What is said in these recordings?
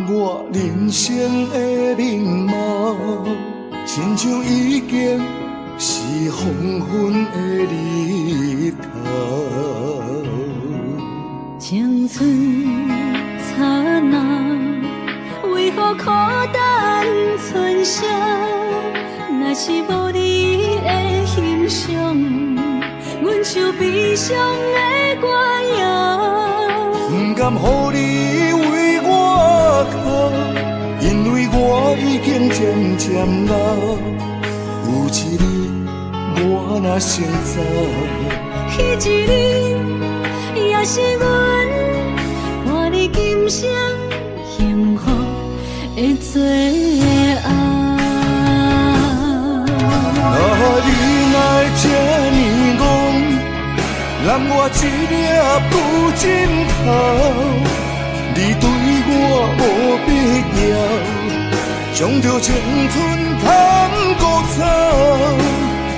我人生的面貌，親像已經是黃昏的日頭。青春燦爛，為何苦等春宵？若是無你的欣賞，阮像悲傷的歌謠。不甘予你為我哭，因為我已經漸漸老。有一日我若先走，彼一日也是阮伴你今生幸福的最後。啊，你哪會這呢戇，攬我一粒布枕頭，你對我無必要，將著青春牵孤草。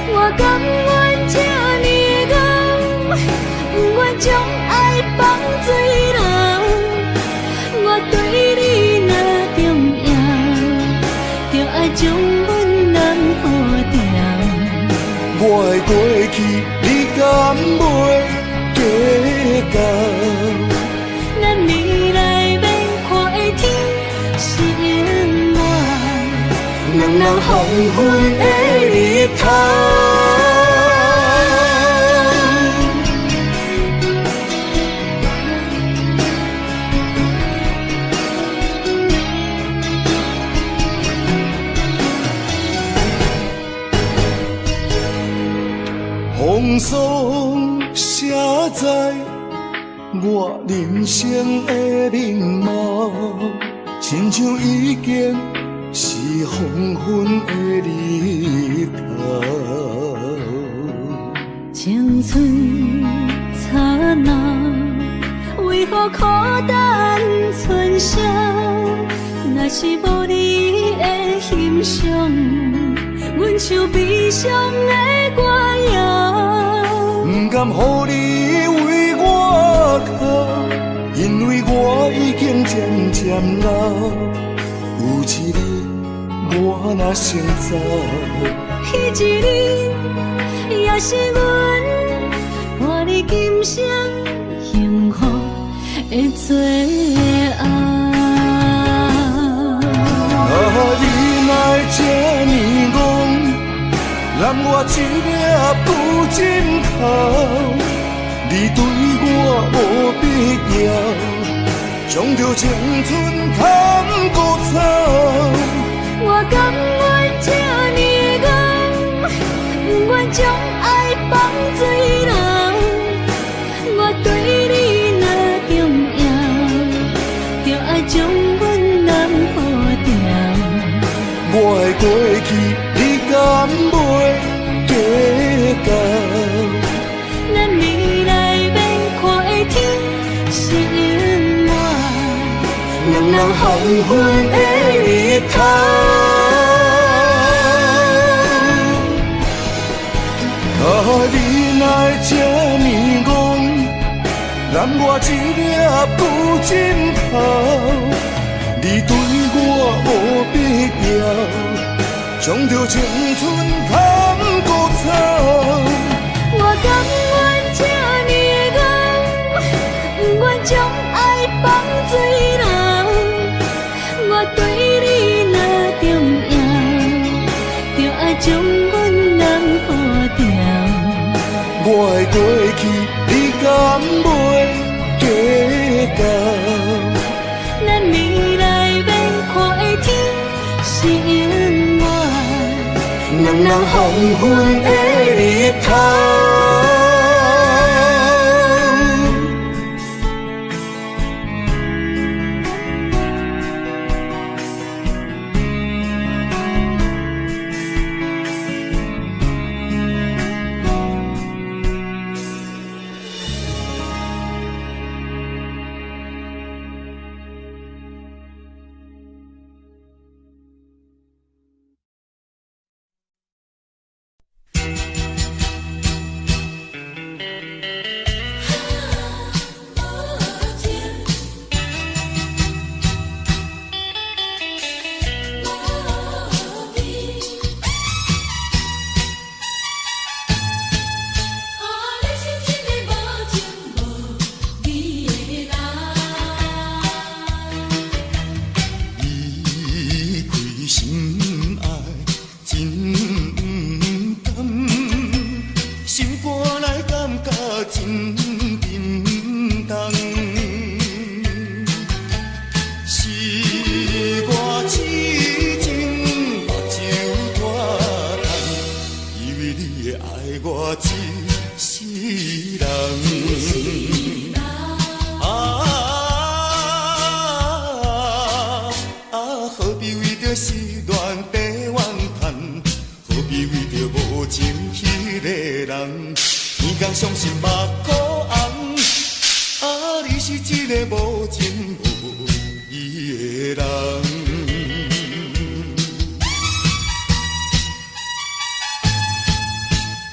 我甘願這呢厚，不願將愛放水流。我對你若重要，就愛將阮攬好牢。我的過去，你敢袂計較？咱未來欲看的天是永遠兩人黃昏的日頭。風霜寫在我人生的面貌，親像已經是黃昏的日頭。青春燦爛，為何苦等春宵？若是無你的欣賞，阮像悲傷的歌謠。不甘予你為我哭，因為我已經漸漸老。有一日我若先走，彼一日也是阮伴你今生幸福的最後。啊，你哪會這呢戇，攬我一粒布枕頭，你對我無必要，將著青春牵孤草。我甘願這呢厚，不願將愛放水流。我對你若重要，就愛將阮攬好牢。我的過去，你敢袂計較？咱未來欲看的天是永遠兩人黃昏的日頭。啊，你哪會這呢戇，攬我一粒布枕頭，你對我無必要，將著青春牵孤草。我甘願這呢厚，不願將愛放水流。我對你若重要，就愛將阮攬好牢。我的過去，你敢袂計較？咱未來欲看的天是永遠兩人黃昏的日頭。工伤心目箍红。啊，你是一个无情无义的人。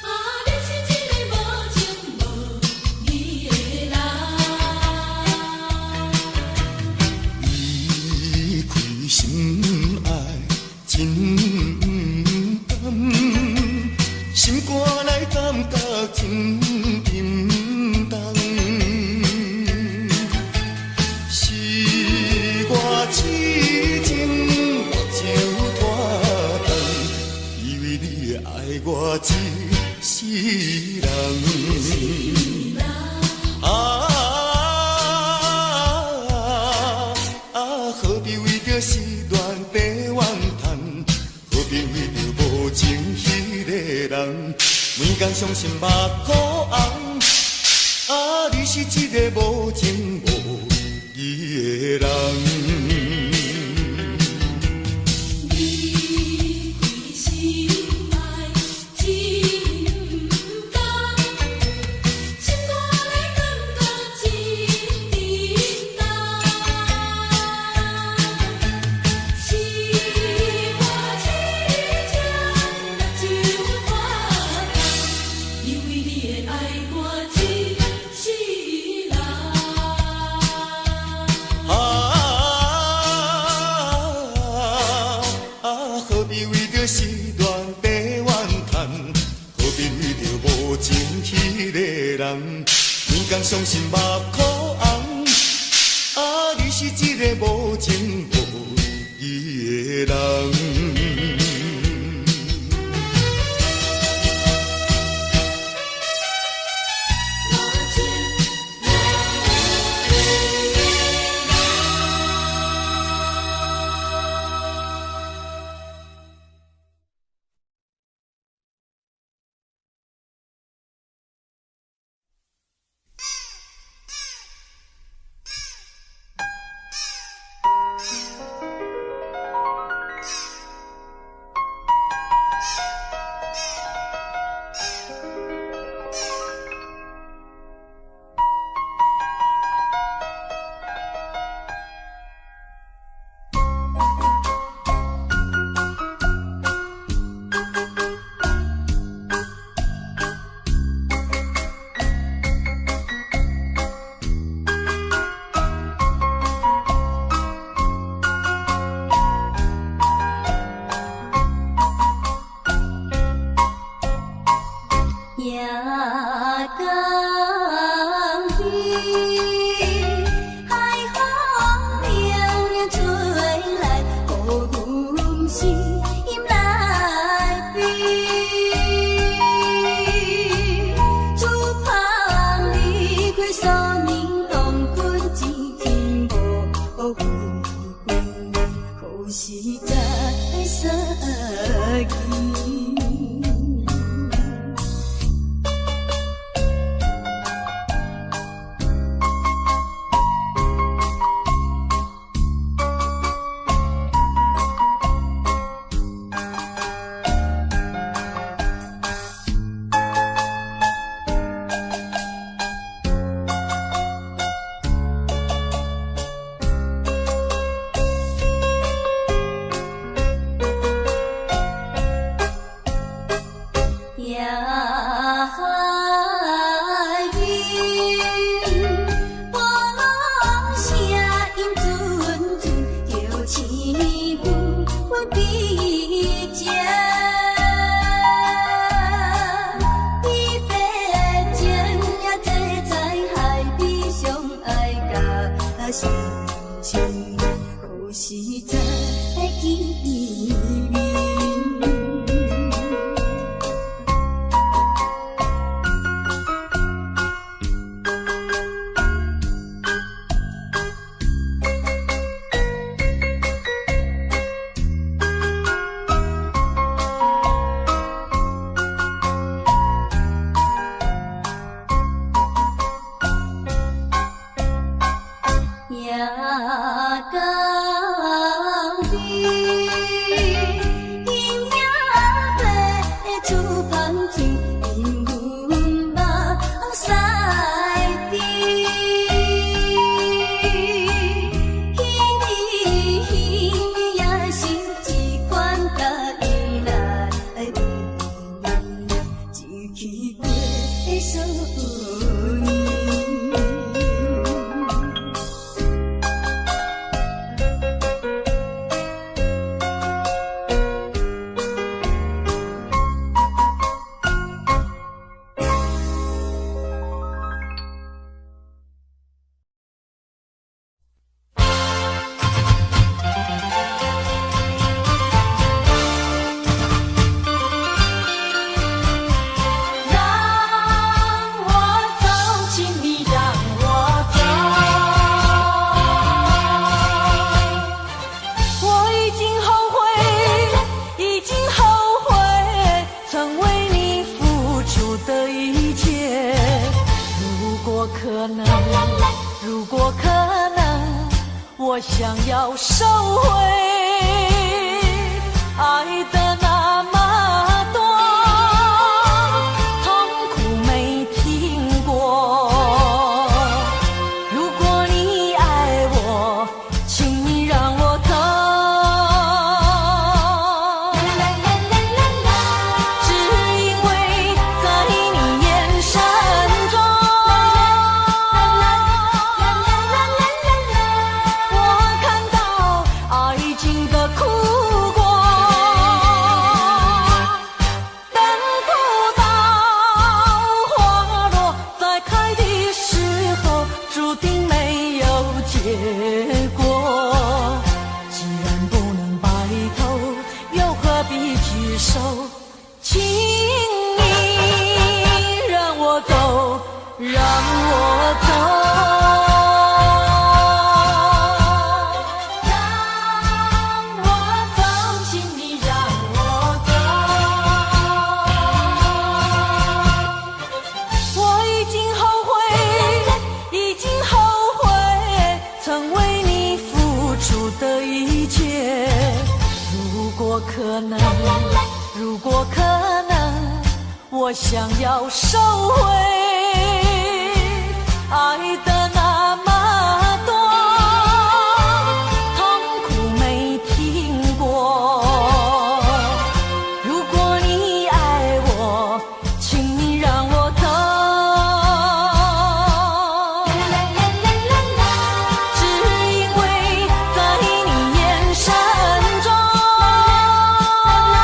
啊，你是一个无情无义的人。离开心爱真不甘，心肝内感觉真沉重。是我痴情目睭拖长，以为你会爱我一世人。啊啊！何必为著失恋白怨叹？何必为著无情彼个人？每工伤心目箍红。啊，你是一个无情无义的人。离开心爱真不甘，心肝内感觉真沉重。是我痴情目睭拖重，以为你会爱我一世人。啊啊！何必为著失恋白怨叹？何必为著无情彼个人？每工伤心目箍红。啊，你是一个无情无义的人。无情无义的人。夜江边，海风凉凉吹来，予阮心内悲。出帆离开数年，当君一天无回归，何时再相见？夜海边，波浪声音阵阵，叫醒阮悲情。彼白情也坐在海边，相爱甲深深，何时再见面？夜江边，阴影飞出芳洲，引阮目我想要收回。愛的那麼多，痛苦沒停過。如果你愛我，請你讓我走。啦啦啦啦啦，只因為在你眼神中，啦啦啦啦啦啦，我看到愛情的苦果。等不到花落再開的時候，注定沒有結果。既然不能白頭，又何必聚首？請你讓我走，讓我走。讓我走，請你讓我走。我已經後悔，已經後悔，曾為你付出的一切。如果可能，如果可能，我想要收回。愛的那麼多，痛苦沒停過。如果你愛我，請你讓我走。啦啦啦啦啦，只因為在你眼神中，啦啦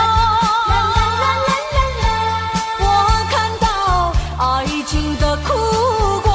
啦啦啦啦，我看到愛情的苦果。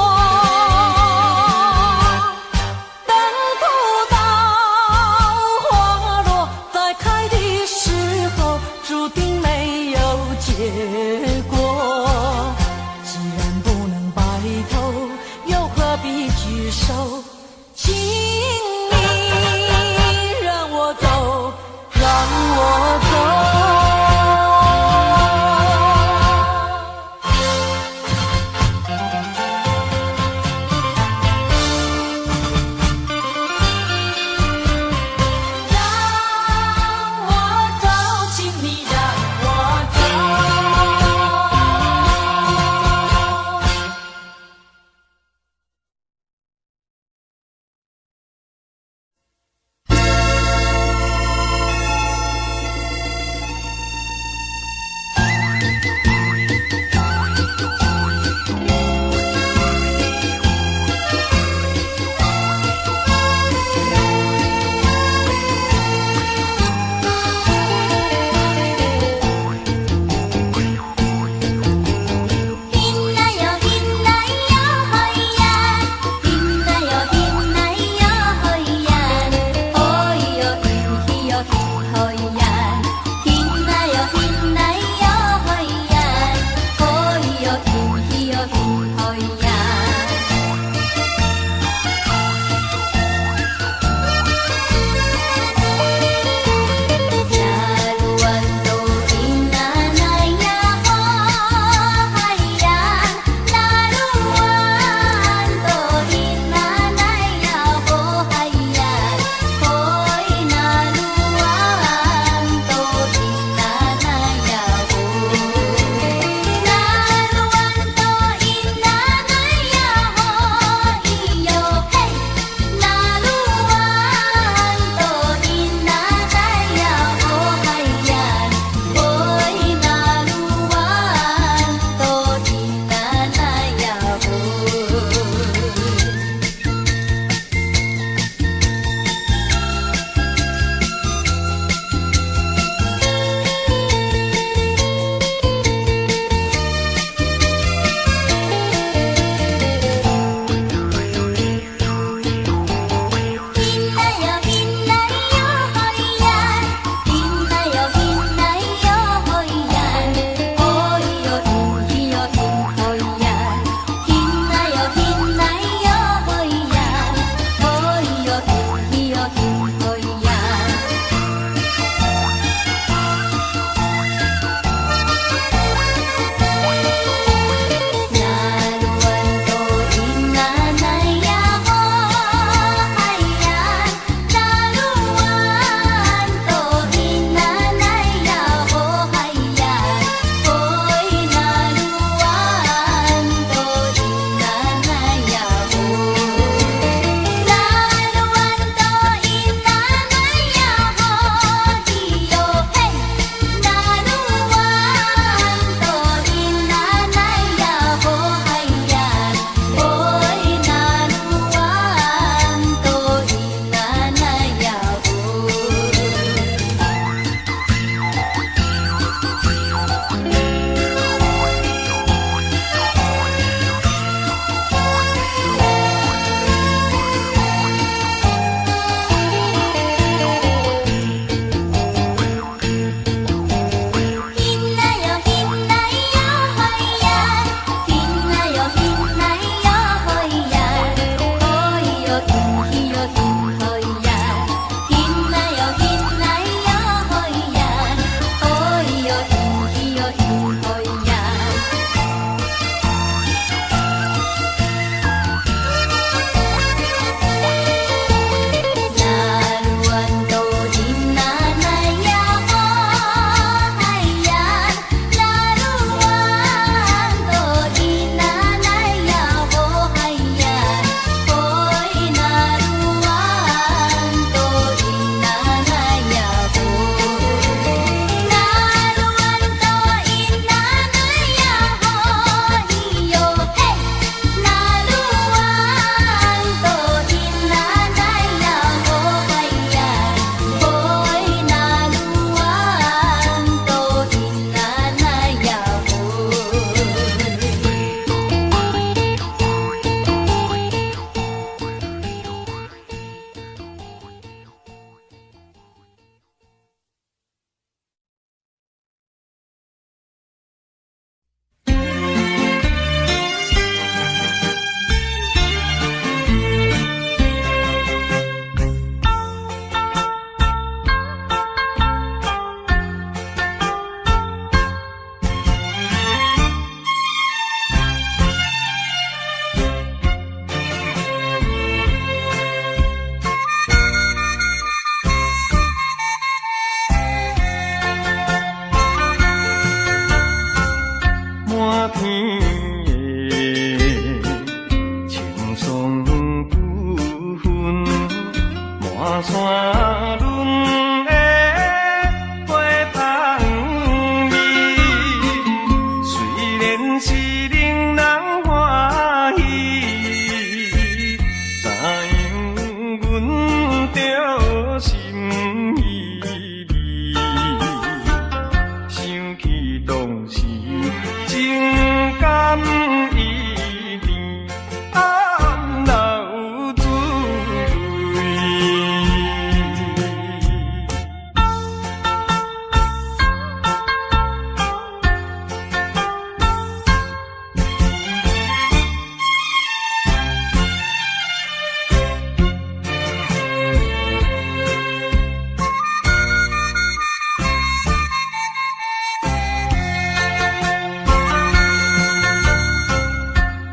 山仑的花香味，虽然是令人歡喜，知影阮著心意味，想起當時情感依甜，暗流珠淚。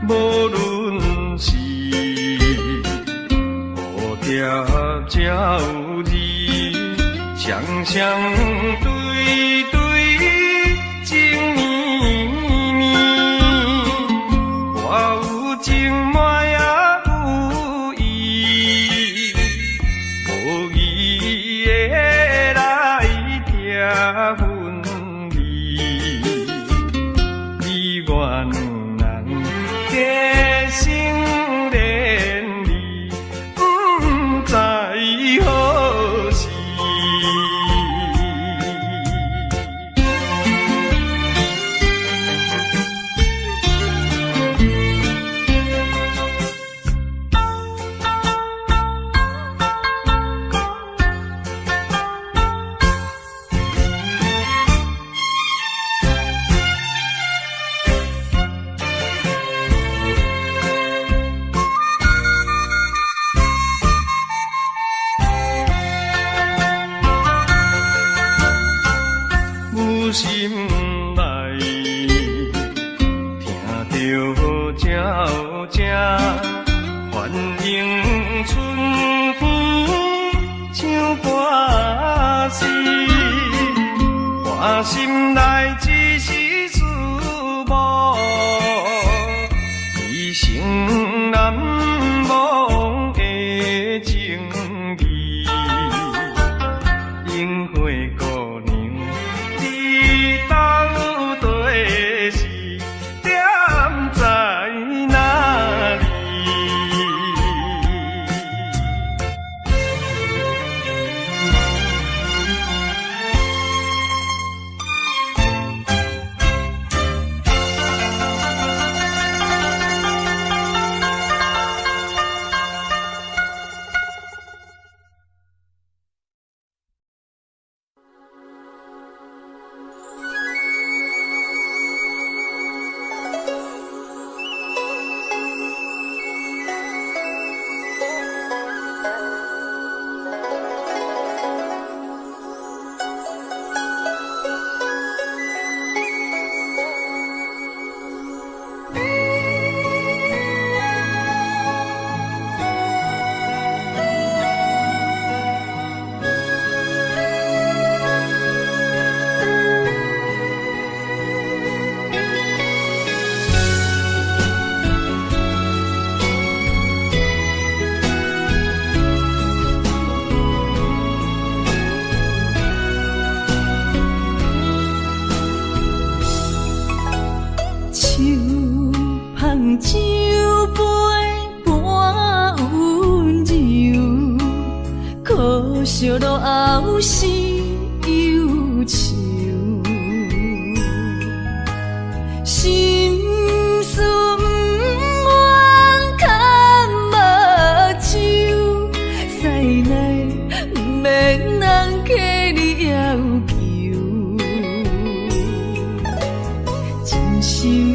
無論是蝴蝶鳥兒，雙雙對對情綿綿，我有情嘛也有意，無義的來拆分離，你我兩人結成連理，不知何時。有心內聽著鳥聲，歡迎春天唱歌詩，我心內只是思慕，一生難忘的情義，櫻花姑娘，你到底是踮在哪裡？手捧酒杯半溫柔，可惜落後是憂愁。心事毋願崁目睭，屎奶毋免人替你要求。真心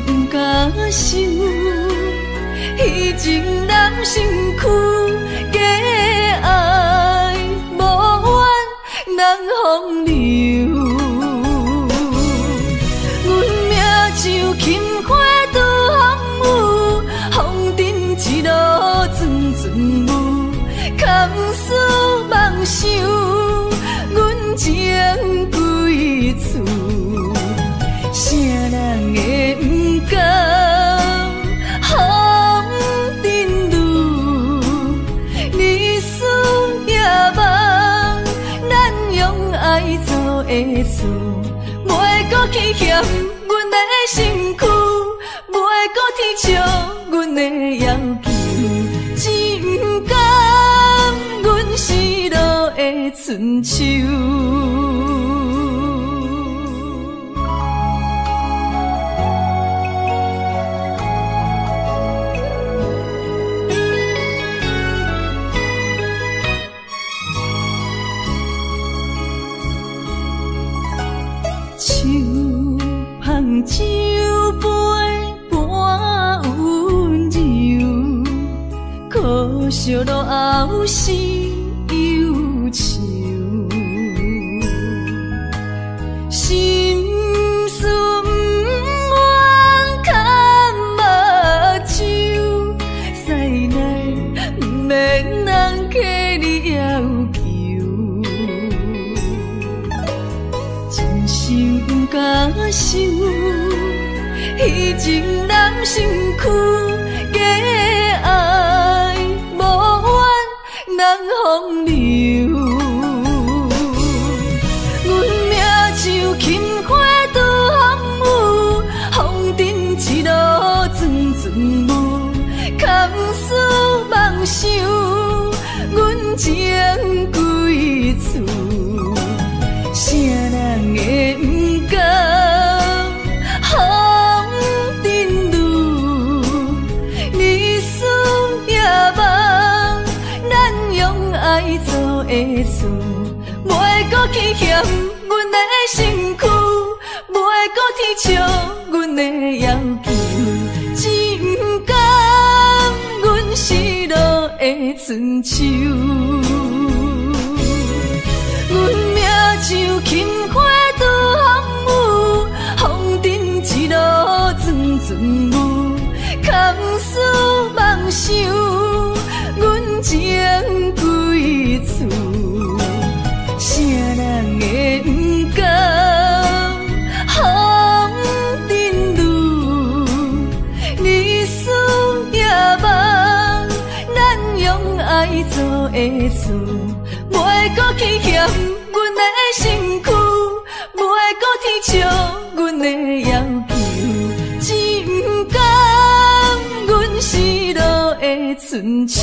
毋敢收，彼情男身軀，假愛無怨人風流。阮命像琴花拄風雨，風塵一路陣陣霧，空思妄想，阮情歸處，啥人會毋甘風塵女？的厝，袂閣去嫌阮的身軀，袂閣啼笑阮的要求，只毋甘阮是落的春秋。手捧酒杯半温柔，可惜落后是忧愁。心事毋愿崁目睭，屎奶毋免人替你要求。真心毋敢想，彼情男身躯，假爱无缘难风流。阮命像琴花拄风雨，风尘一路阵阵雾，空思梦想，阮情归处。啥人会毋甘风尘女？日思夜梦，咱用爱做的厝，袂阁去嫌阮的身躯，袂阁啼笑阮的要求，只毋甘阮是落的春秋。阮命像琴花拄风雨，风尘一路阵阵雾，空思梦想，阮情归处。啥人会毋甘风尘女？日思夜梦，咱用爱做的厝，袂阁去嫌阮的身躯，袂阁啼笑阮的要求，只毋甘阮是落的春秋。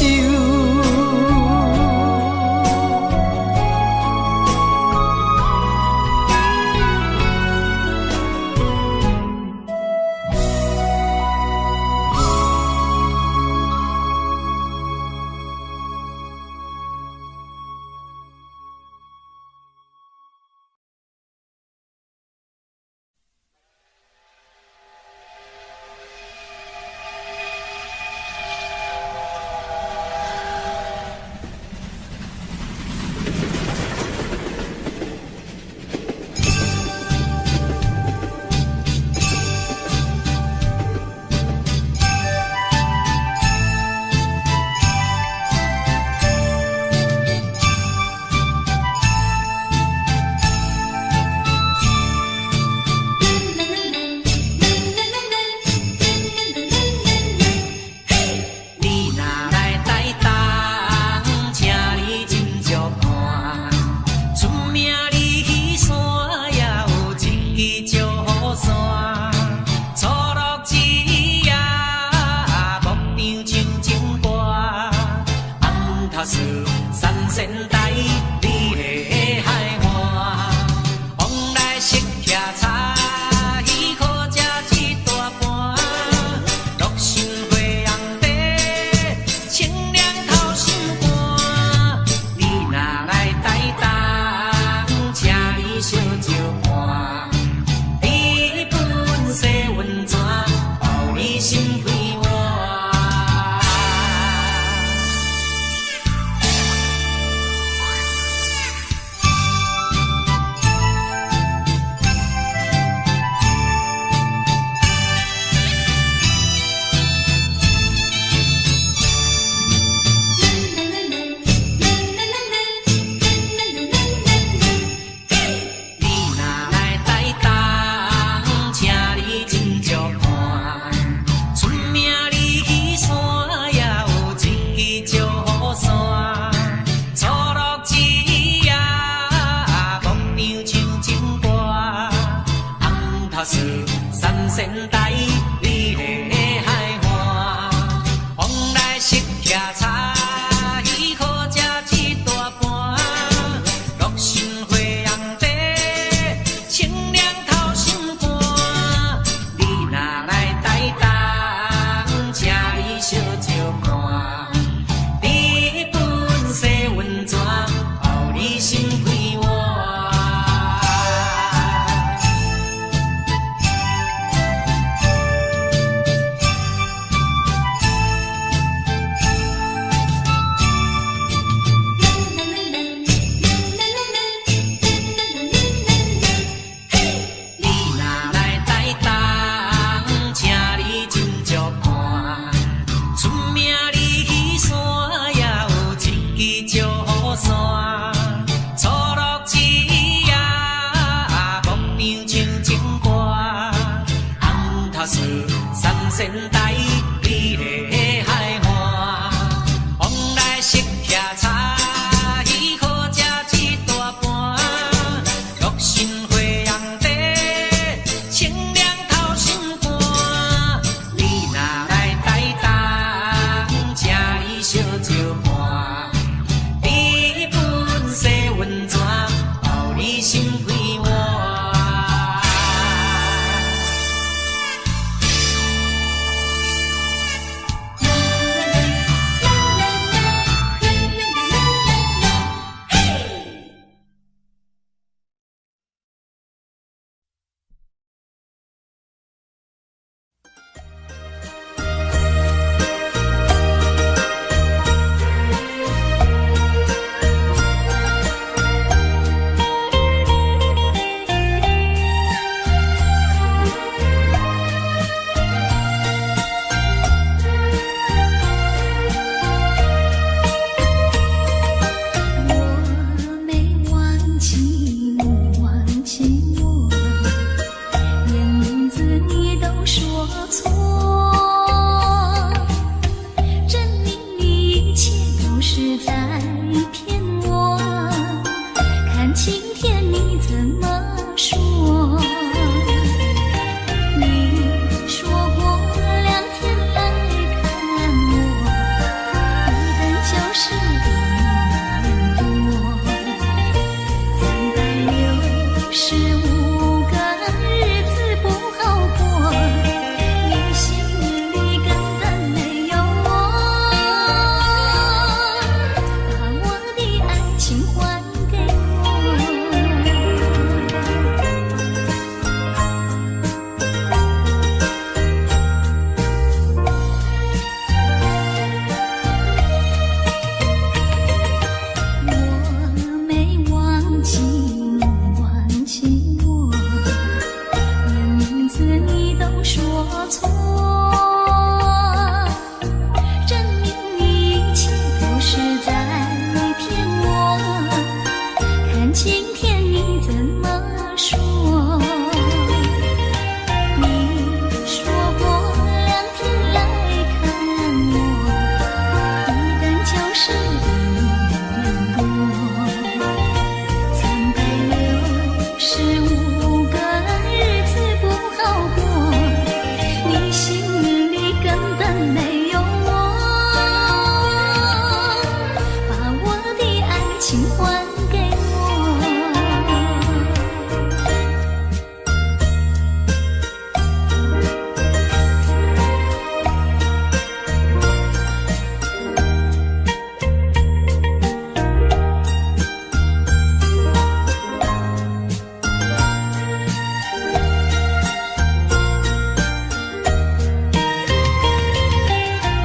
山，错落一夜，牧场唱情歌，红头树，三仙台，美丽的海岸，往来熟客茶，好食一大盘，乐心花红茶，清凉透心肝。你若來台東，請你小招伴，知本洗溫泉，包你心快活。我沒忘記你，忘記我，連名字你都說錯，證明你一切都是在騙我。看今天你怎麼說？你說過2天來看我，一等就是1年多，365個日子不好過，你心裡根本沒有我，把我的愛情還給我。我沒忘記你，忘記我，連名字你都說錯，證明你一切都是在騙我。看今天你怎麼說？你說過2天來看我，一等就是1年多，365個日子不好過，你心裡根本沒有我，把我的愛情還給我。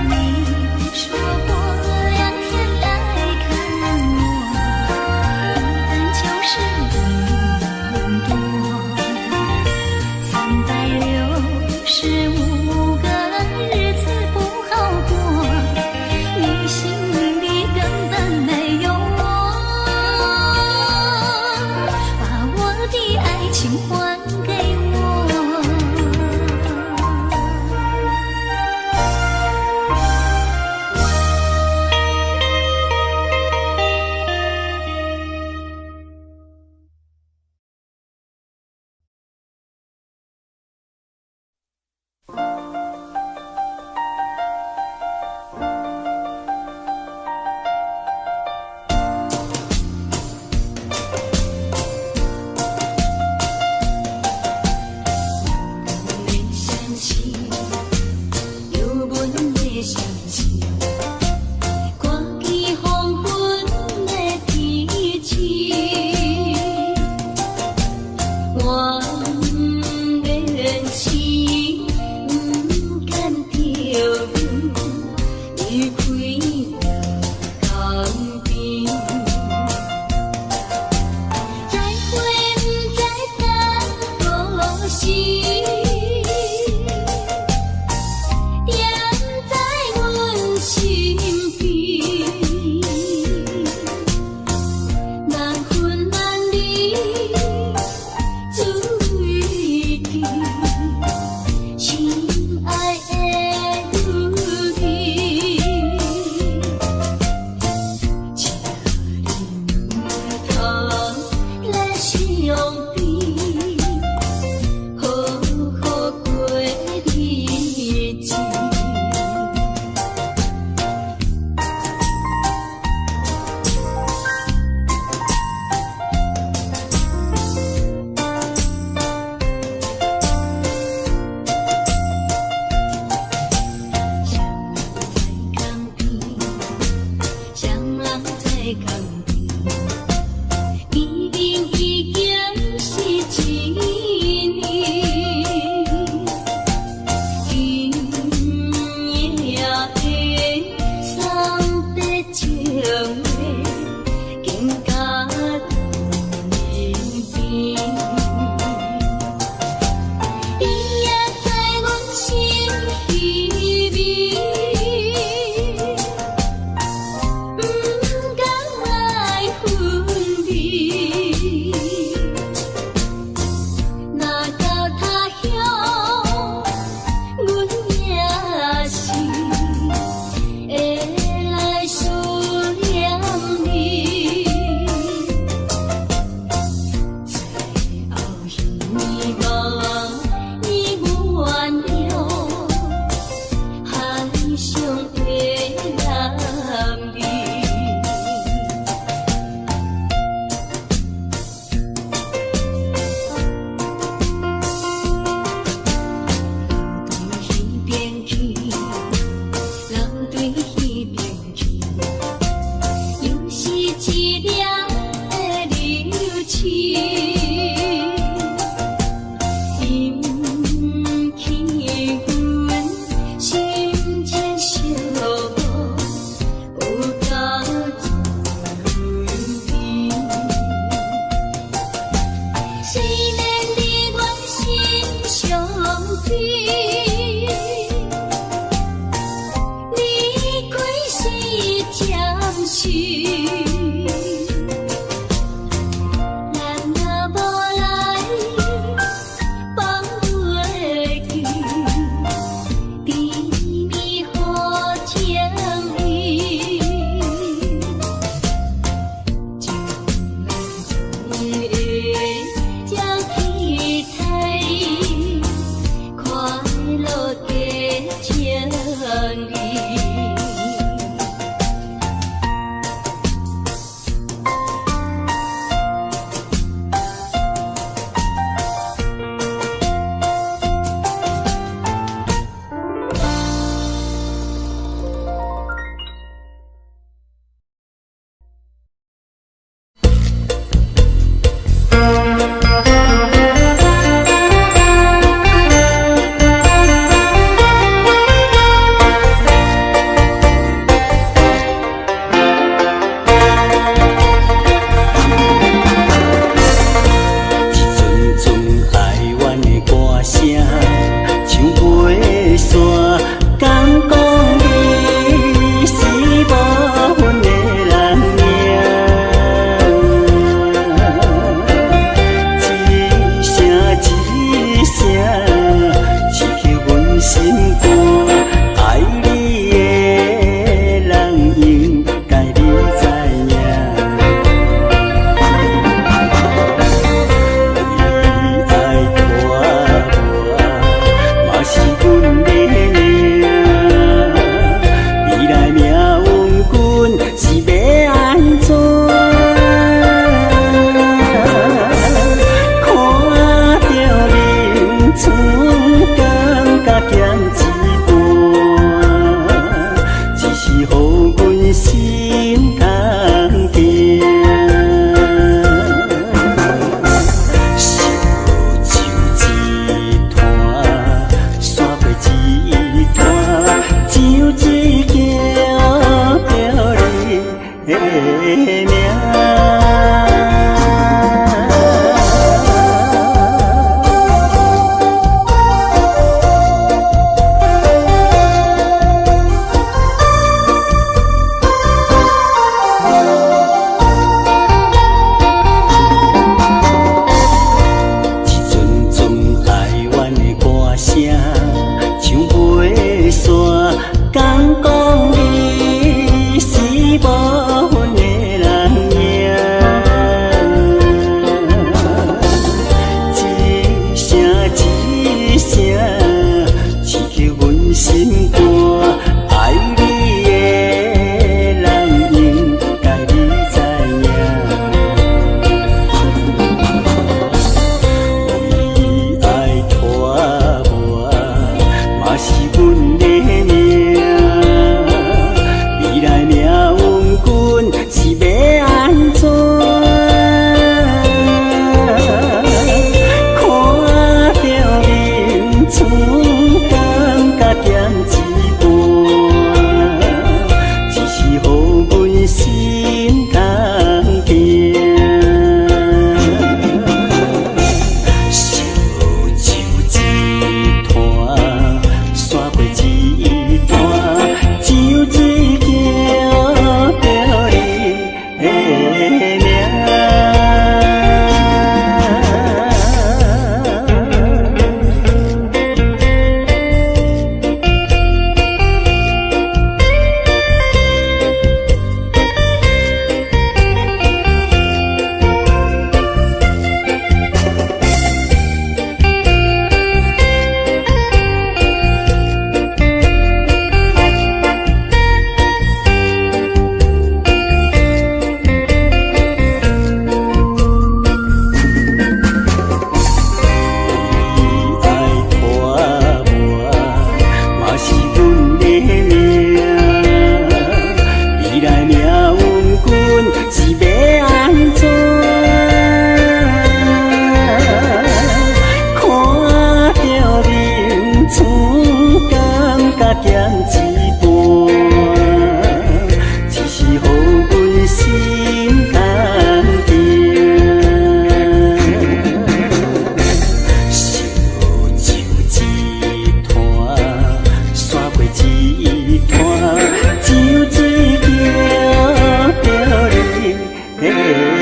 你說過2天來看我，一等就是1年多，365個日子不好過，你心裡根本沒有我，把我的愛情還給我。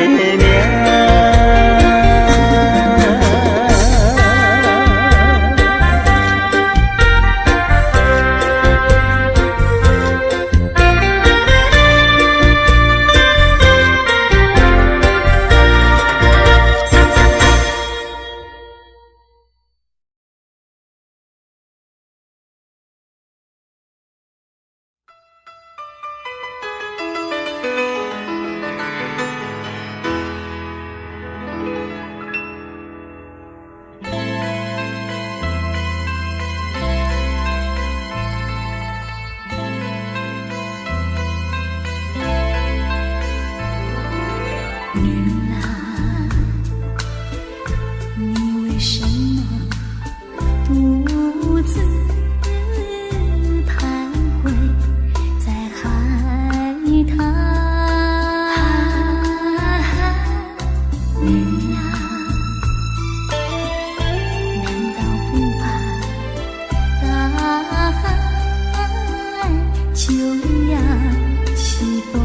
名。女郎，你為什麼獨自徘徊在海灘？女郎，難道不怕大海就要起風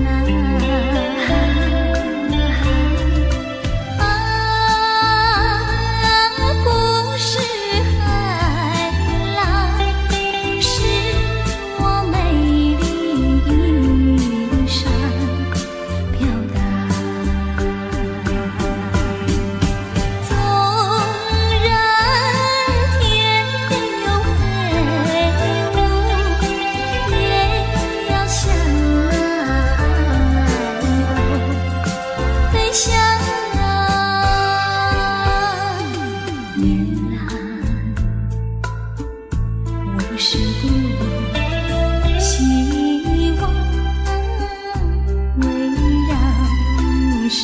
浪？啊，不是海浪，是我美麗衣裳飄蕩。縱然天邊有黑霧，也要向那海鷗飛翔。女郎，我是多麼希望圍繞你身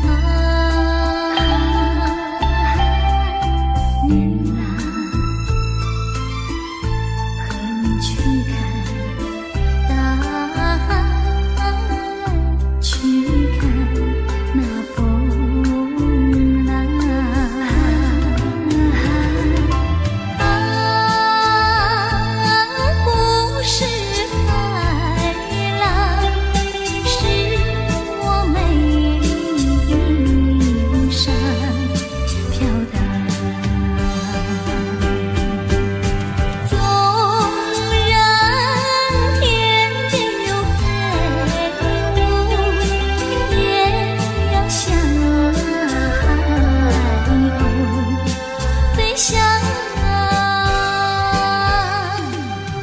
旁。女郎，和你去看大海，去看那風浪。啊，不是海浪，是我美麗衣裳飄蕩。縱然天邊有黑霧，也要向海鷗飛翔。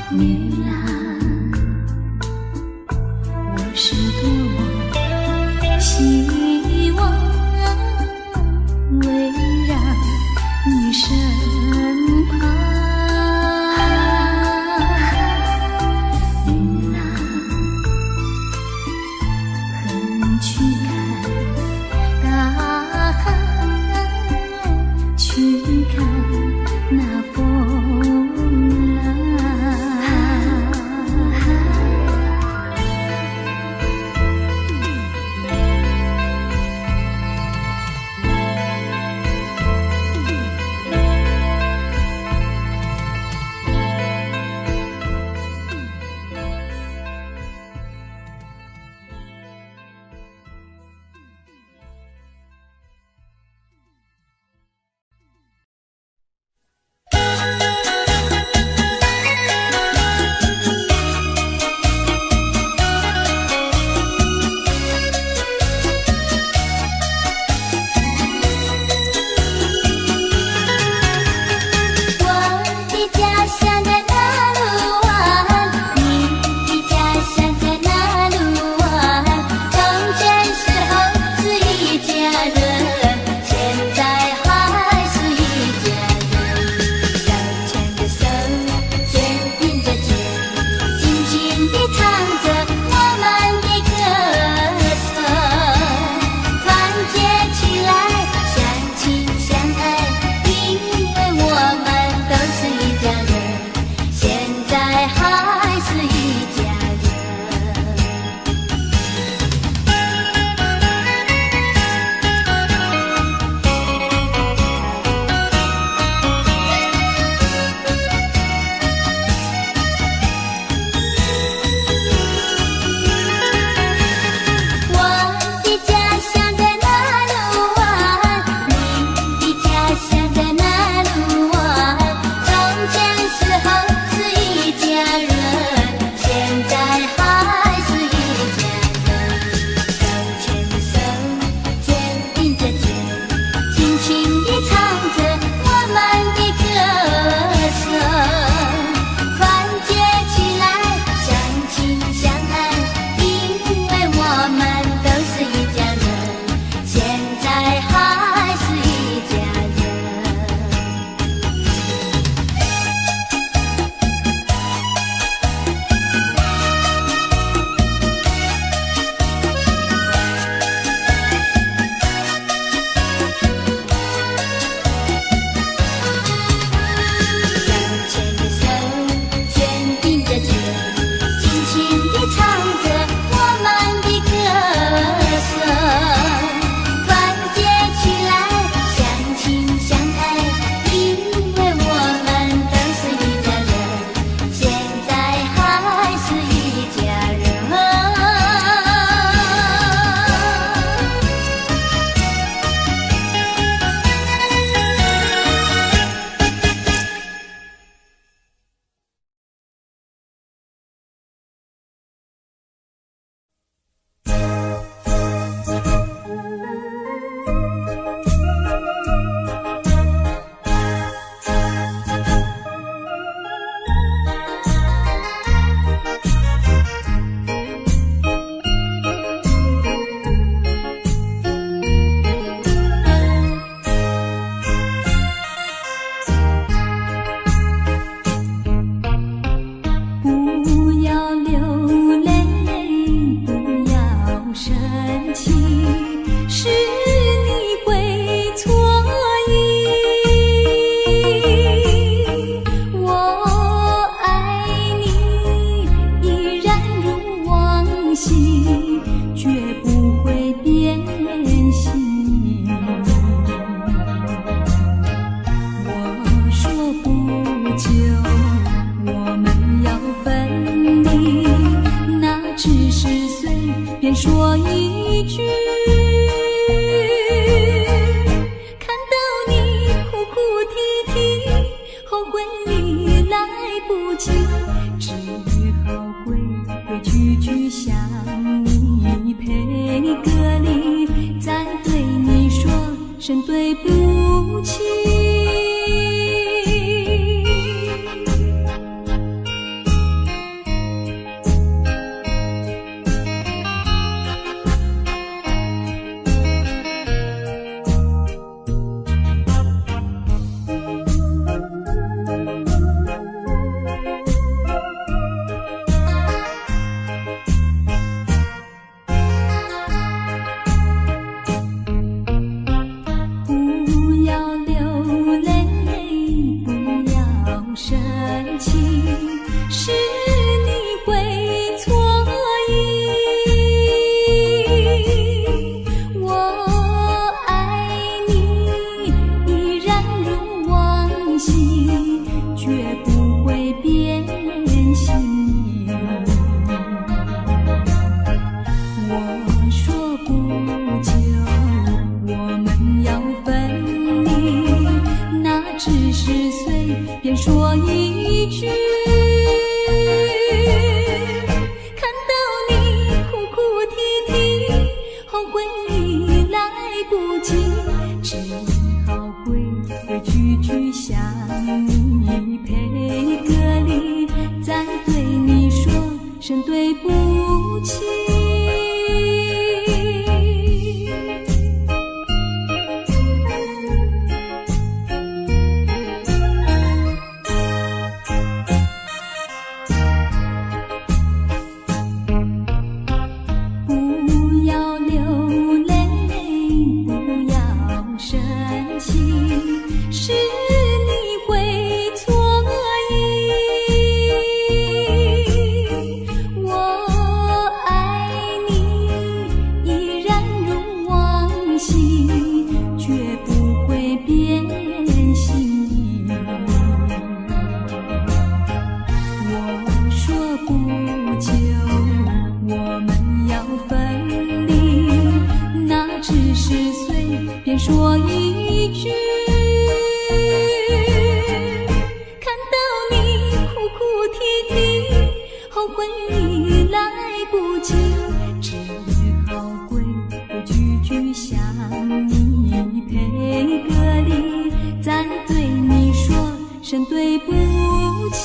女郎，我是多麼希望圍繞你身旁。女郎，和你去看大海，去看那風浪。氣，是你會錯意。我愛你依然如往昔，絕不會變心。我說不久我們要分離，那只是隨便說一句。看到你哭哭啼啼，後悔已來不及，只好規規矩矩向你賠個禮，再對你說聲對不起。不要流淚，不要生氣，是你會錯意。我愛你依然如往昔，絕不會變心。我說不久我們要分離，那只是隨便說一句。看到你哭哭啼啼，後悔已來不及，只好規規矩矩向你賠個禮，再對你說聲對不起。不要流淚，不要生氣，是你會錯意。我愛你依然如往昔，絕不會變心。我說不久我們要分離，那只是隨便說一句。看到你哭哭啼啼，後悔已來不及，只好規規矩矩向你賠個禮，再對你說聲對不起。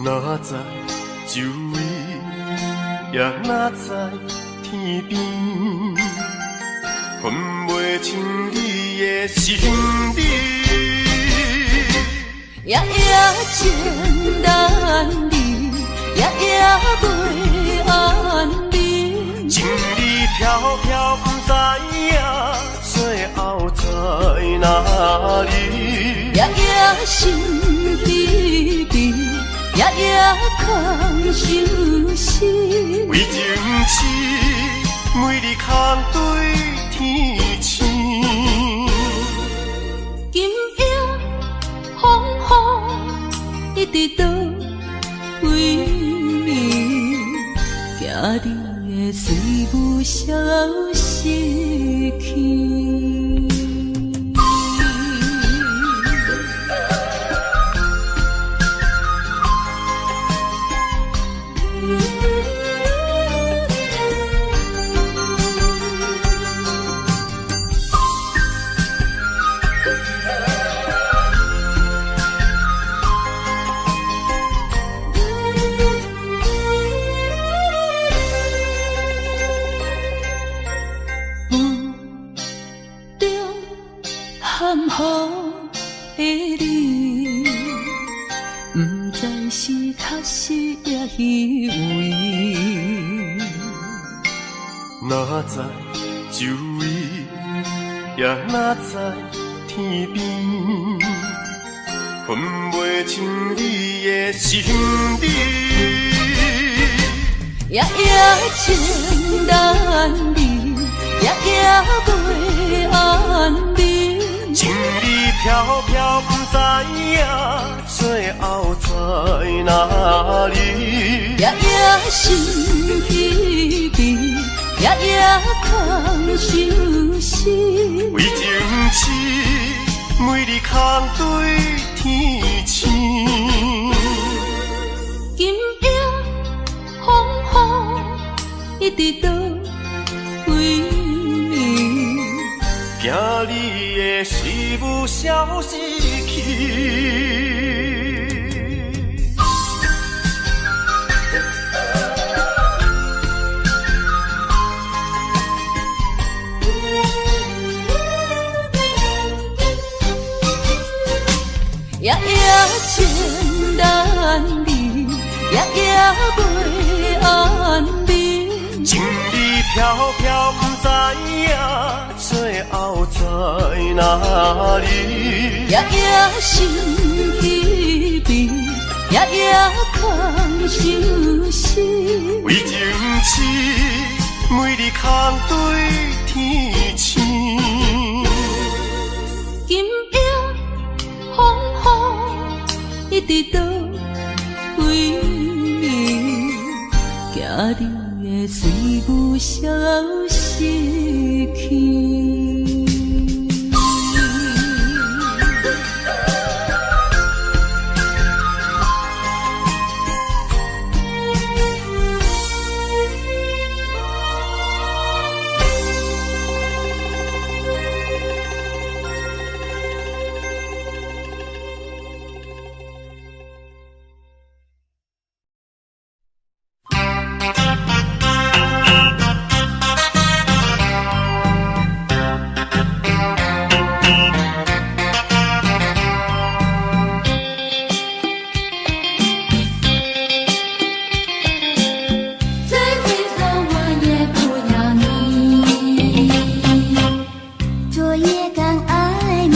哪知周圍，也哪知天邊，分袂清你的身邊。夜夜情難離，夜夜袂安眠。情理飄飄，不知影做暗心疲疲，夜夜空相思。为情痴，每日空对天星。今夜风雨一直倒位，惊你会随雾消失去。雾中含糊的你，不知是确实抑虚伪。哪知周围，也哪知天边，分袂清你的心理。夜夜情难离，夜夜袂安眠。情理飘飘，不知影最后在哪里。夜夜心疲疲，夜夜空相思。为情痴，每日空对天星。今夜风雨一直倒位，惊你的思雾消失去。夜夜情难离，夜夜袂安眠。情理飘飘，不知影最后在哪里。夜夜心疲疲，夜夜空相思。为情痴，每日空对天星。今夜风雨一直倒位，惊你会随雾消失去。再回头我也不要你，昨夜刚爱你，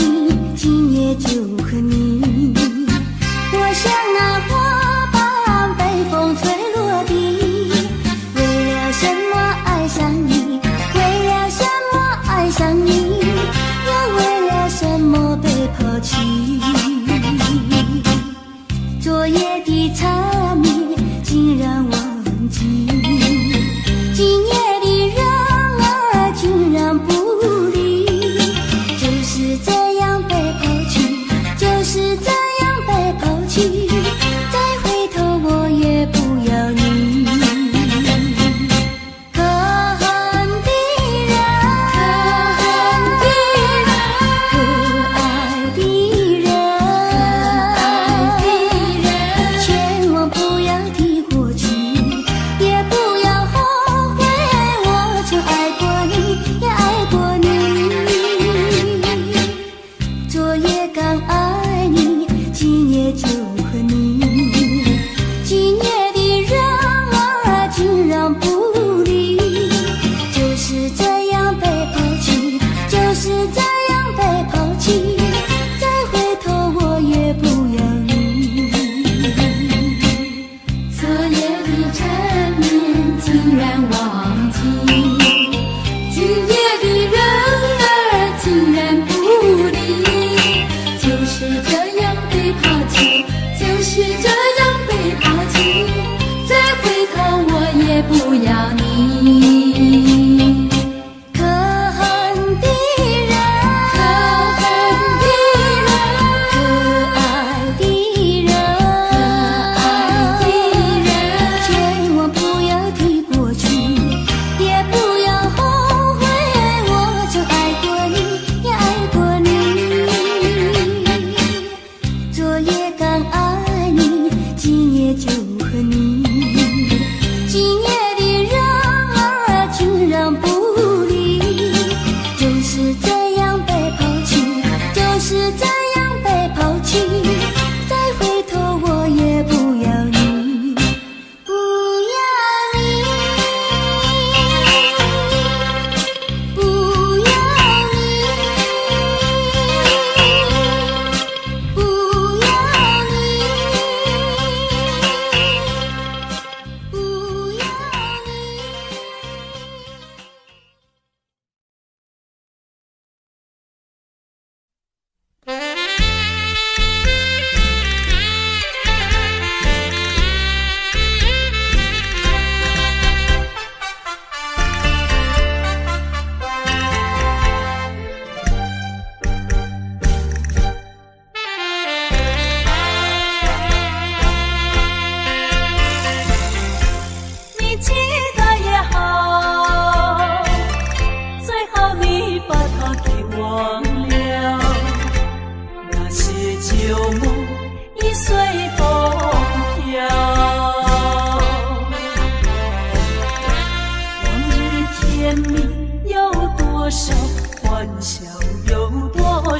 今夜就恨你。我像那花瓣被风吹落地，为了什么爱上你？为了什么爱上你？又为了什么被抛弃？昨夜的缠绵竟然忘记，今夜的人儿竟然不理，就是这样被抛弃，就是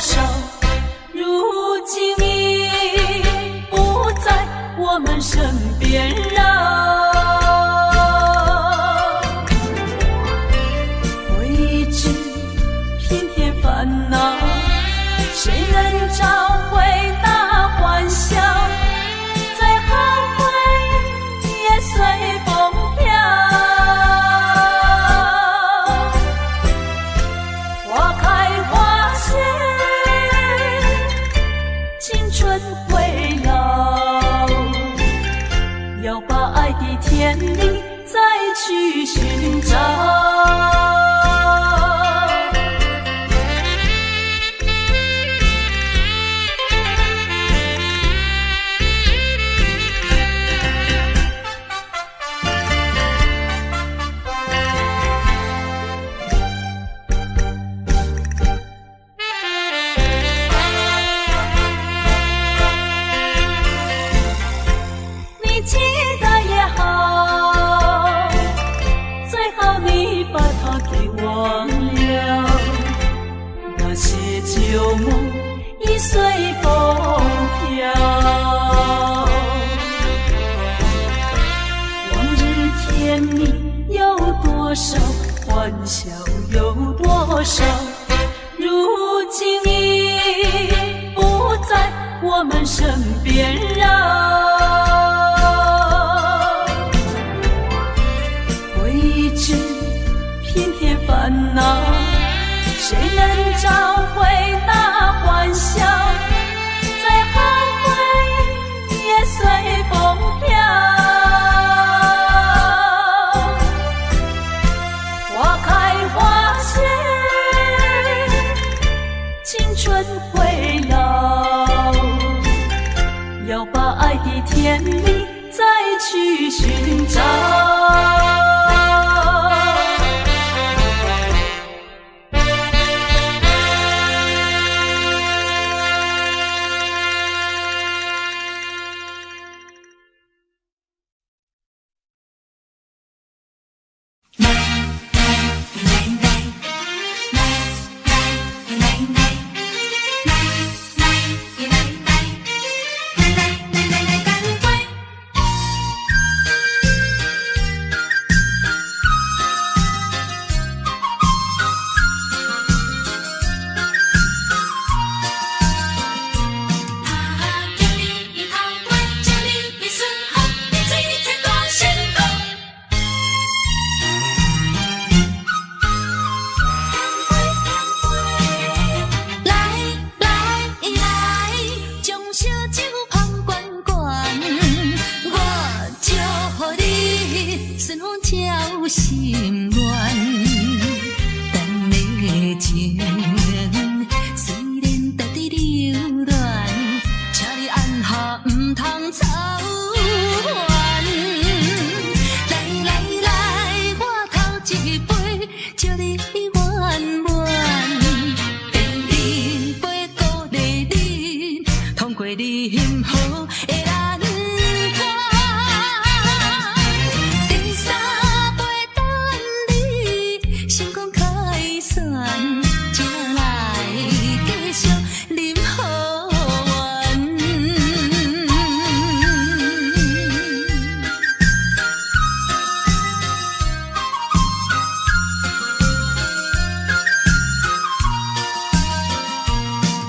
少，如今已不在我們身邊繞。回憶只平添煩惱，誰能找回那歡笑？最後回憶也隨風飄。花開花謝，青春會老，要把愛的甜蜜再去尋找。你記得也好，最好你把它給忘了。那些舊夢已隨風飄，往日甜蜜有多少，歡笑有多少，如今已不在我們身邊繞。回憶只平添煩惱，誰能找回那歡笑？最後回憶也隨風飄。花開花謝，青春會老，要把愛的甜蜜再去尋找。來來來來來來來來來來乾杯！啊，祝你頭尾，祝你順風，你水財大成功。乾杯乾杯！來來來，將燒酒捧懸懸，我祝予你順風才有心願。咱的情雖然值得留戀，請你按下毋通走遠。來來來，我頭一杯，祝你圓滿。第二杯鼓勵你，通過任何的難關。第三杯等你成功凱旋，才來繼續啉好緣。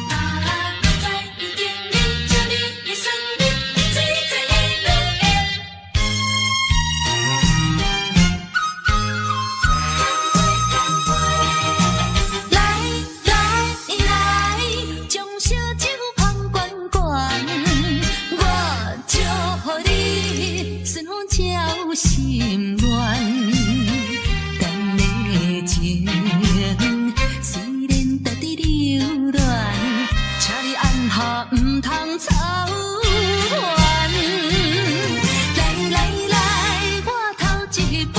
啊，在敬你，祝你順利，水財會落會。乾杯乾杯！來來來，將燒酒捧懸懸，我祝予你順風才有心願。咱的情雖然值得留戀，請你按下毋通走遠。來來來，我頭一杯，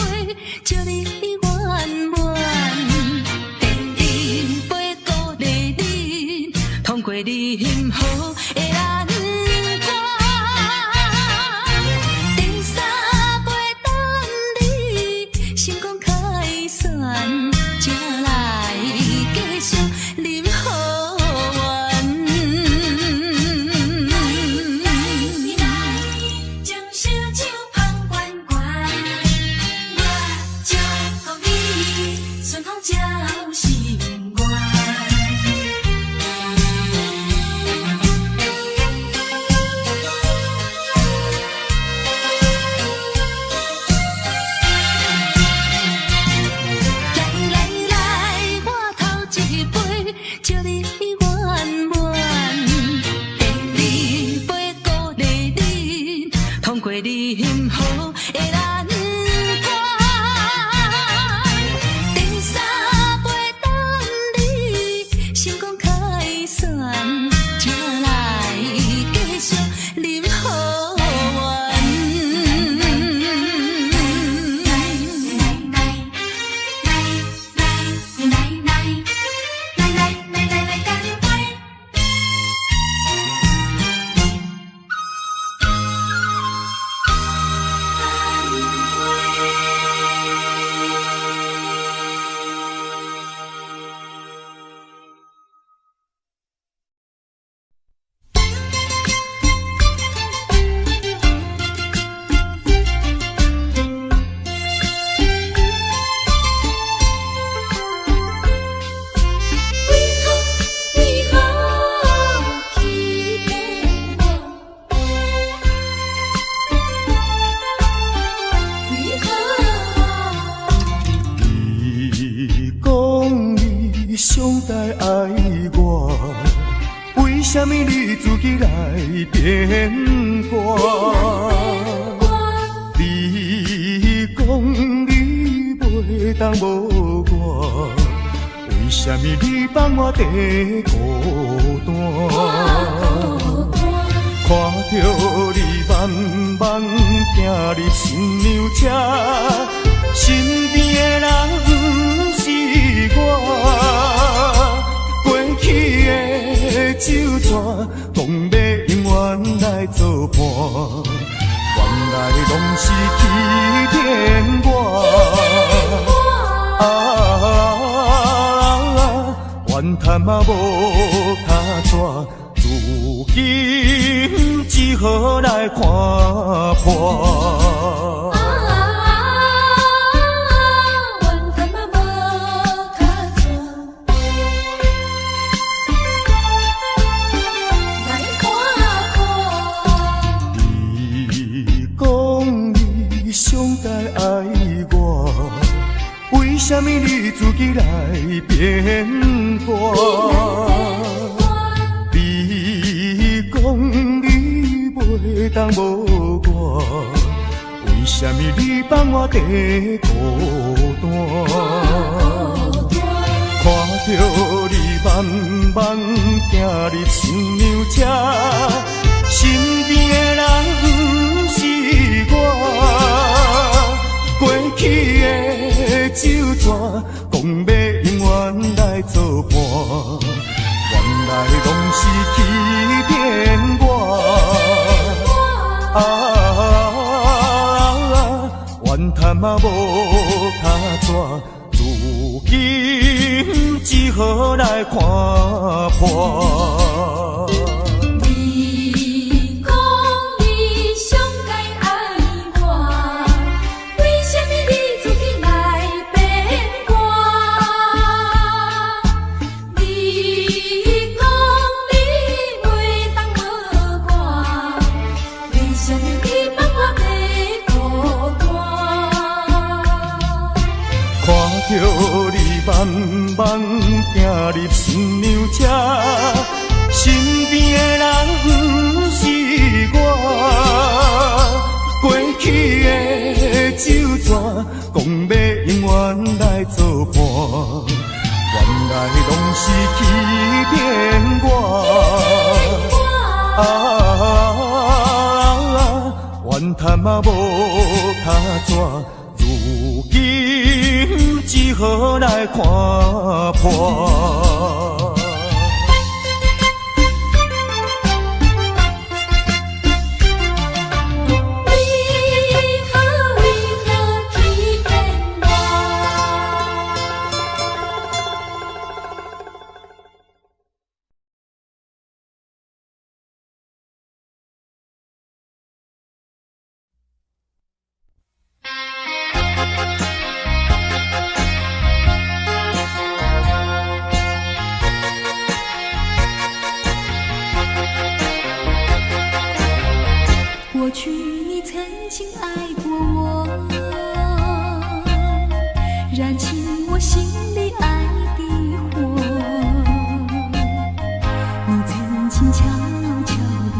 祝你圓滿。第二杯鼓勵你，通過任何的難關。第三杯等你成功凱旋，才來繼續啉好緣。啥物你自己來變卦？你講你袂當無我，為啥物你放我佇孤單？看著你慢慢行入新娘車，身邊的人毋是我。過去的酒饌，講欲永遠來作伴，原來攏是欺騙我。啊，怨嘆嘛無跤紙，如今只好來看破。啊，怨嘆嘛無跤紙，來看破。你講你上界愛我，為啥物你自己來變卦？你講你袂當無我，為啥物你放我佇孤單？看著你慢慢行入新娘車，身邊的人毋是我。過去的酒饌，講欲永遠來作伴，原來攏是欺騙我。啊，怨嘆嘛無跤紙，如今只好來看破。你講你上界愛我，為啥物你自己來變卦？你講你袂當無我，為啥物你放我佇孤單？看著你慢慢行入新娘車，身邊的人毋是我。過去的酒饌，講欲永遠來作伴，原來攏是欺騙我。啊，怨嘆嘛無跤紙，如今只好來看破。為何為何欺騙我？過去你曾經愛過我，燃起我心裡愛的火。你曾經悄悄地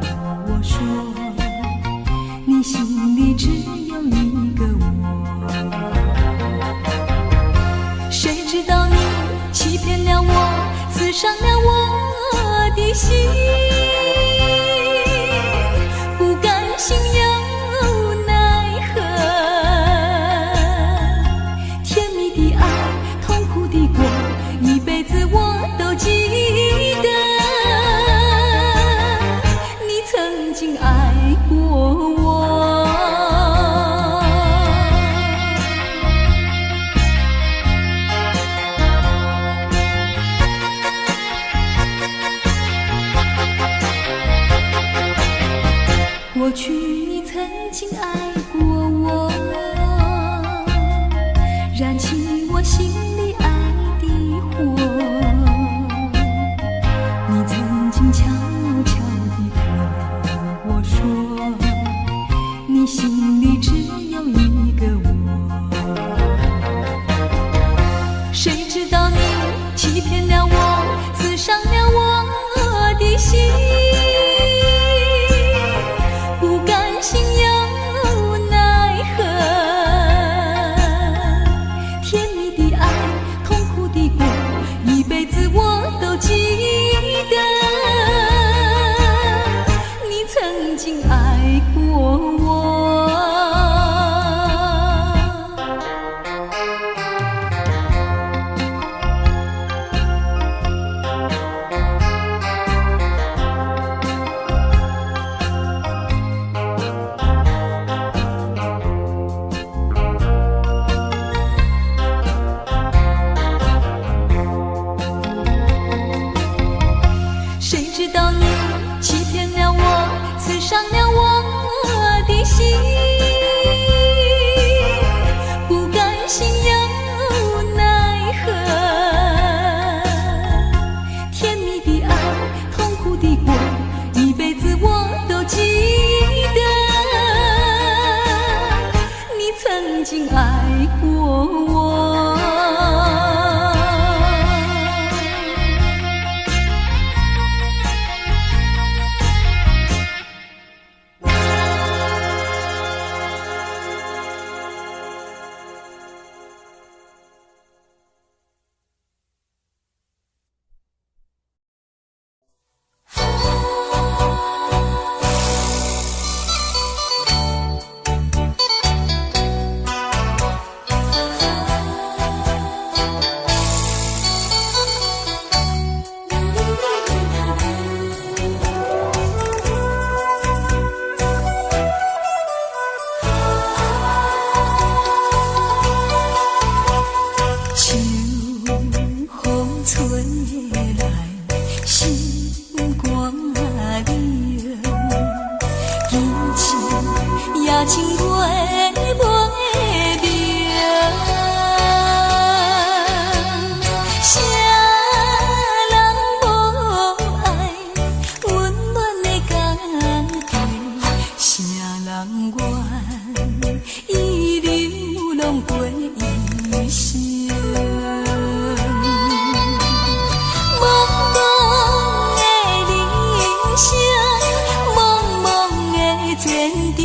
對我說，你心裡只有一個我。誰知道你欺騙了我，刺傷了我的心。不甘心又奈何，甜蜜的愛，痛苦的過，一輩子我都記得。你曾經愛過我。過去你曾經愛過我，燃起我心裡愛的火。你曾經悄悄地對我說，你心裡只有一個我。誰知道你欺騙了我，刺傷了我真愛過我。秋風吹來，心肝冷，今宵也像月袂明。啥人無愛溫暖的家庭？啥人願意流浪過一生？茫茫的人生，茫茫的前程，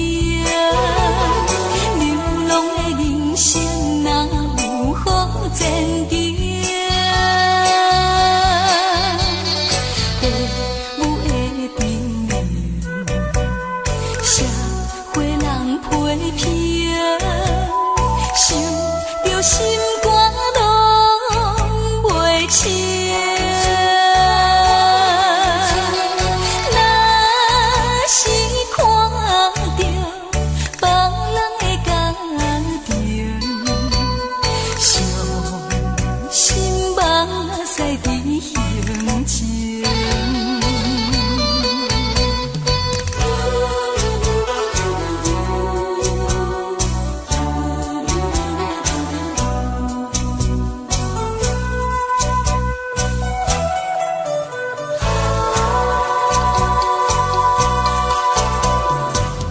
流浪的人生哪有好前程？父母的叮嚀，社會人批評，想著心肝攏袂清。若是看著別人的家庭，傷心目屎佇胸前。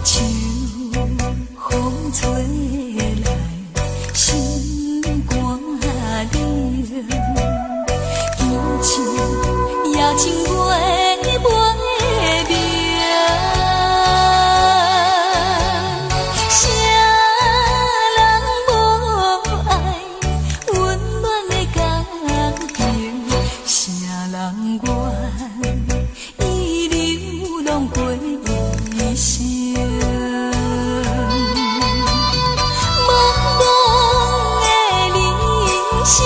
秋風吹來，心肝冷，今宵也像月袂明。啥人無愛溫暖的家庭？啥人願意流浪過一生？茫茫的人生，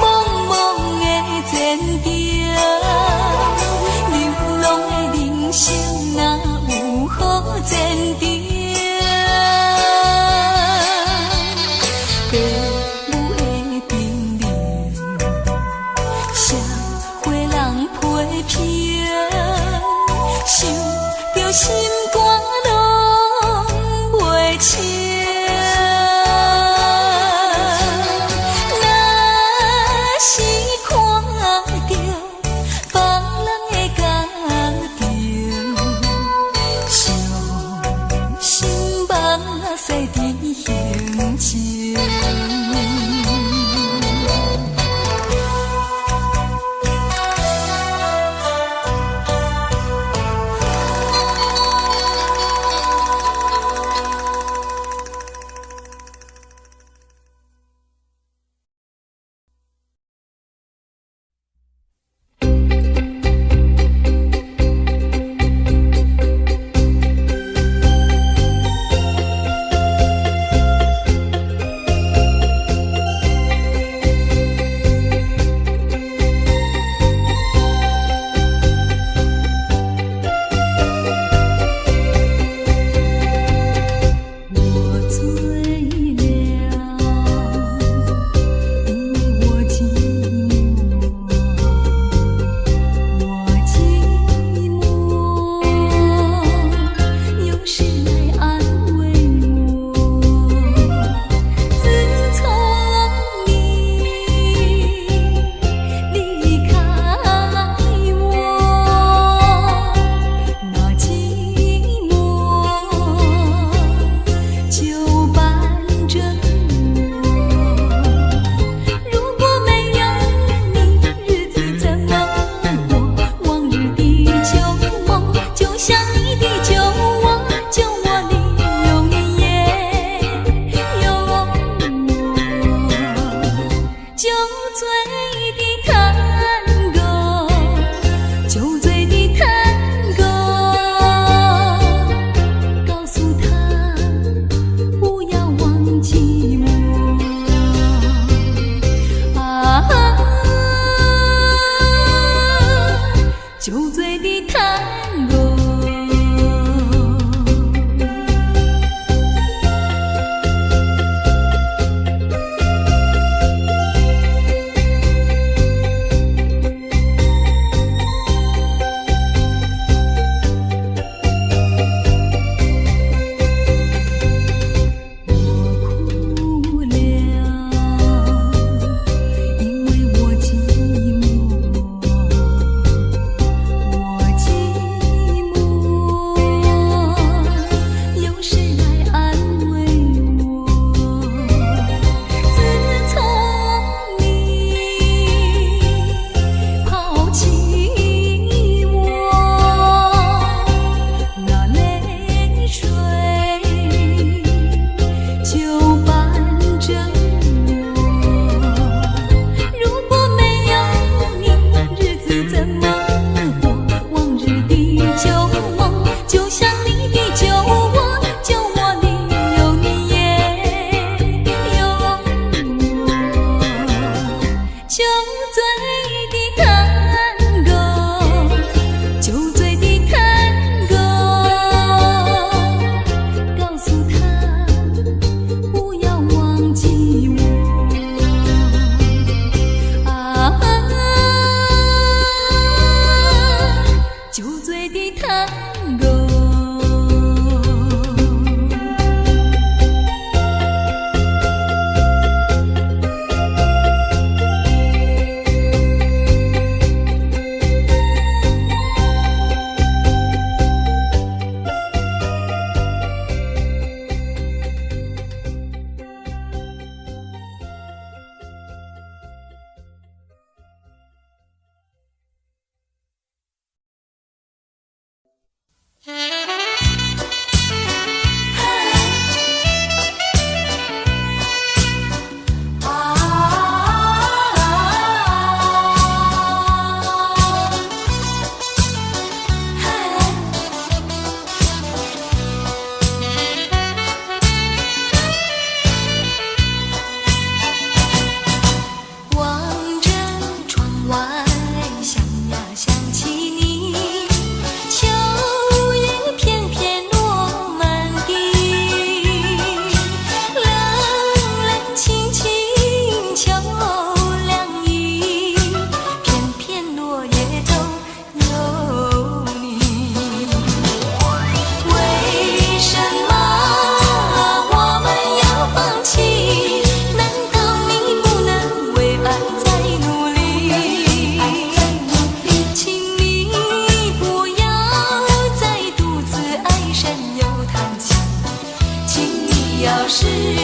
茫茫的前程，流浪的人生哪有好前程？父母的叮嚀，社會人批評，想著心肝攏袂清。若是看著別人的家庭，傷心目屎佇胸前。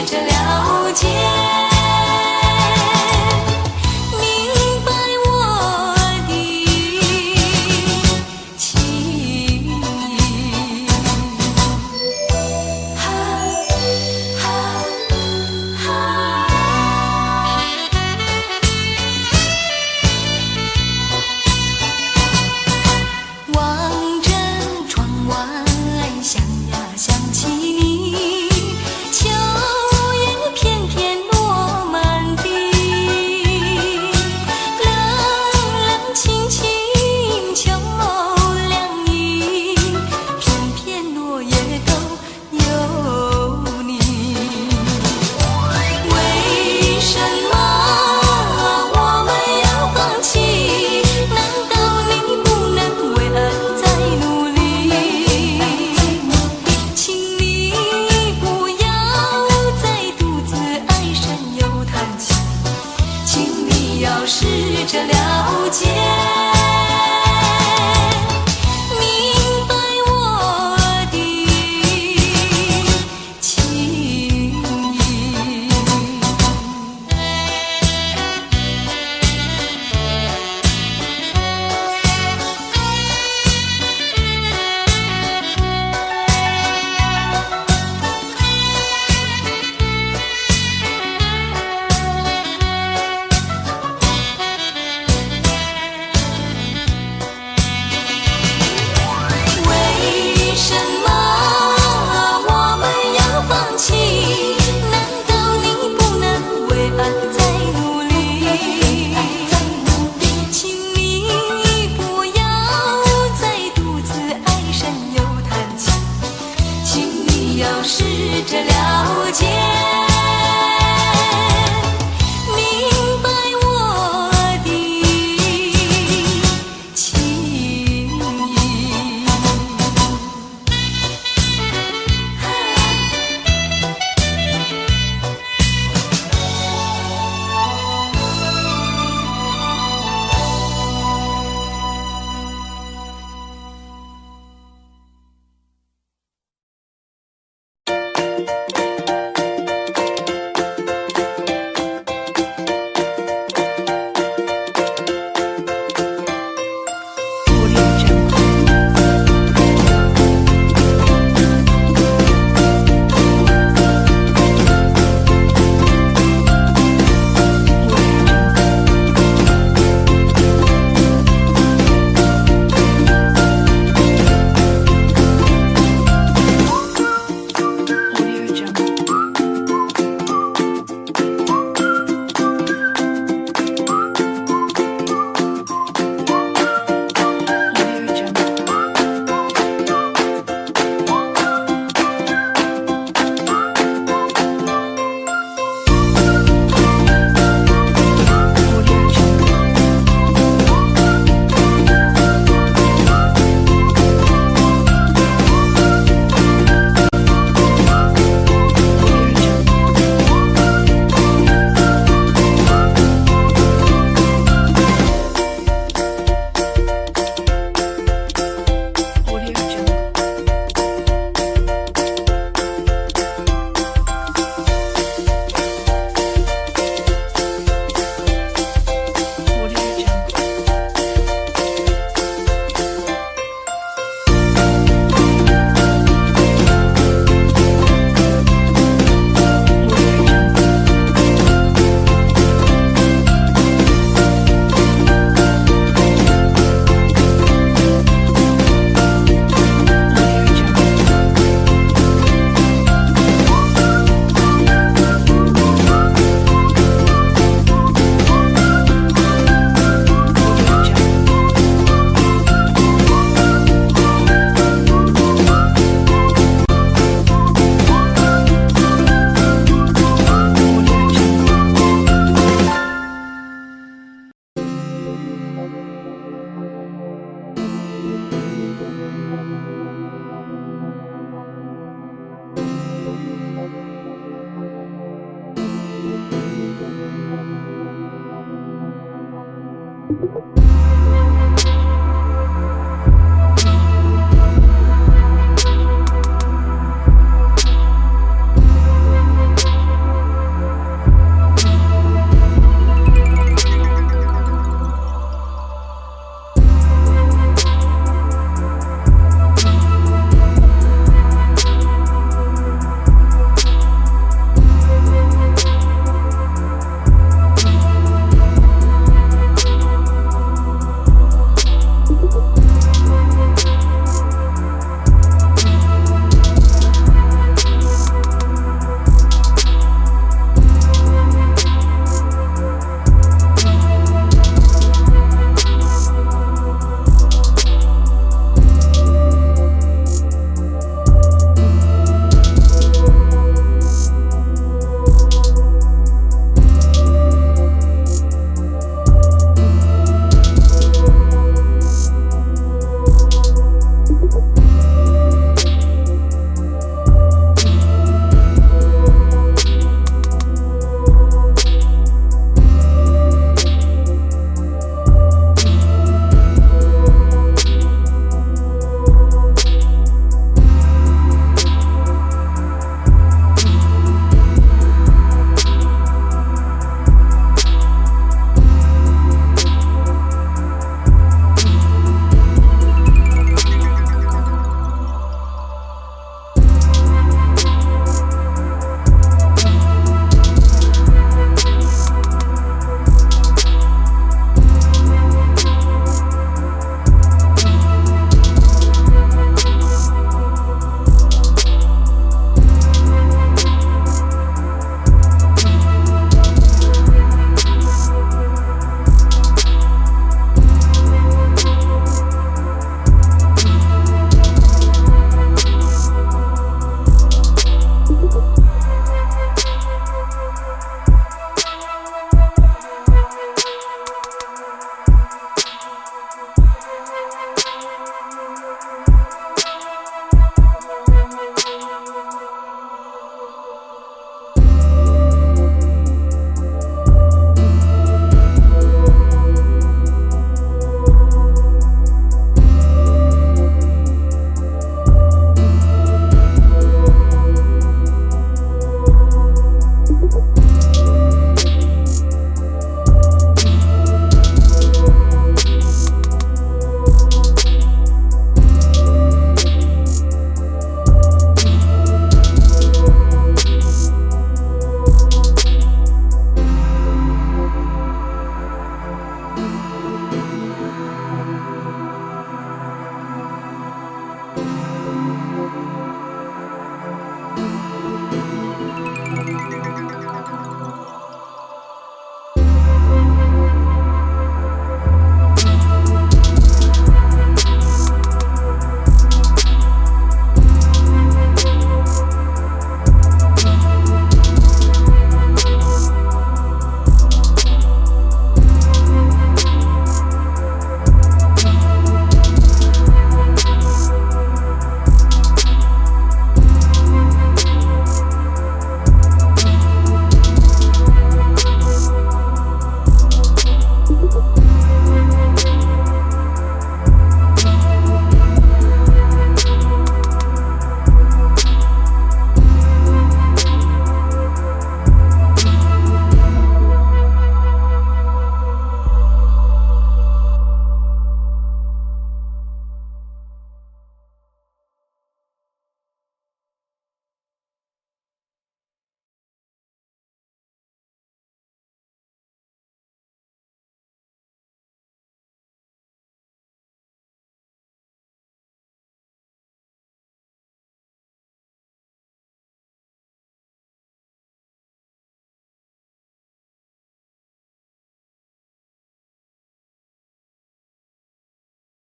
一个。